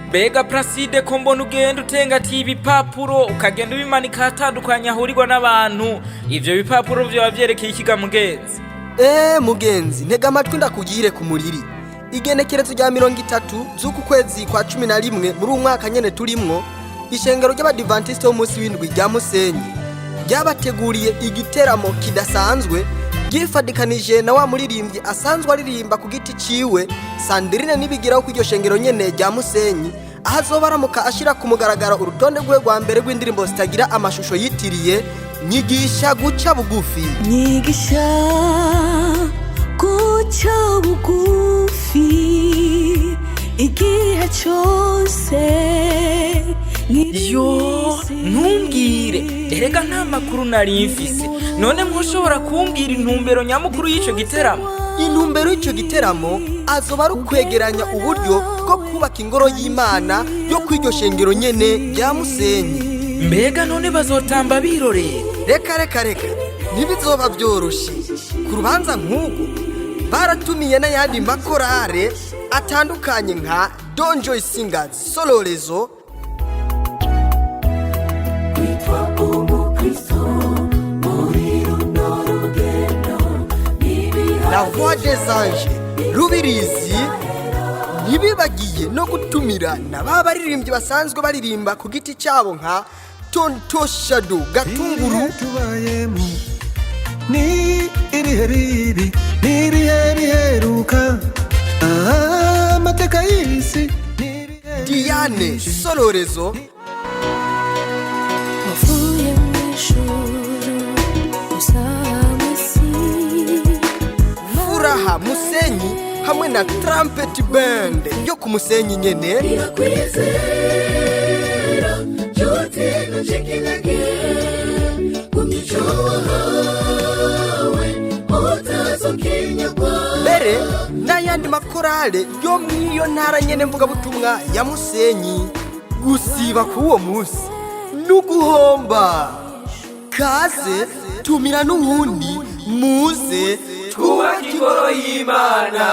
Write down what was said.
Mbega Placide, ko mbona ugenda utengatiye ibipapuro, ukagenda ubimanika ahatandukanye ahurirwa n'abantu, ivyo bipapuro vyoba vyerekeye ikiga, mugenzi? Eee mugenzi, ntega amatwi ndakugire ku muriri. Igenekerezo rya 30 z'uku kwezi kwa 11 muri uwu mwaka nyene turimwo, ishengero ry'Abadivantisite b'umunsi w'indwi rya Musenyi ryabateguriye igiteramo kidasanzwe, ryifadikanije na wa muririmbyi asanzwe aririmba ku giti ciwe, Sandrine Nibigiraho, kw'iryo shengero nyene rya Musenyi, aho azoba aramuka ashira ku mugaragaro urutonde rwe rwa mbere rw'indirimbo zitagira amashusho yitiriye "Nyigisha guca bugufi". Nyigisha guca bugufi igihe cyose. Yo, ntumbwire! Erega nta makuru nari mfise. None mwoshobora kumbwira intumbero nyamukuru y'ico giteramo? Intumbero y'icyo giteramo azoba ari ukwegeranya uburyo bwo kubaka ingoro y'Imana yo kw'iryo shengero nyene rya Musenyi. Mbega none bazotamba birorera? Reka reka reka, ntibizoba byoroshe. Ku rubanza nk'urwo baratumiye n'ayandi makorale atandukanye nka Donjoy Singers Solorezo, Kwitwa umukristo muri runo rugendo. La Voix des Anges Rubirizi. Ntibibagiye no gutumira na ba baririmbyi basanzwe baririmba ku giti cyabo nka Tonto Shado Gatunguru, Tubayemo ni ibihe bibi, ni ibihe biheruka. Ah, amateka y'isi ni ibihe. Diane Solorezo, Wavuye mu ijuru uza mu isi. Furaha Musenyi hamwe na Trumpet Band yo ku Musenyi nyene. Irakwizera nshuti, ntucike intege, gumya icyo wahawe utazokinyagwa. Mbere n'ayandi makorale yo mw'iyo ntara nyene mvugabutumwa ya Musenyi. Gusiba k'uwo munsi n'uguhomba. Kaze, tumira n'uwundi, muze twubake ingoro y'Imana.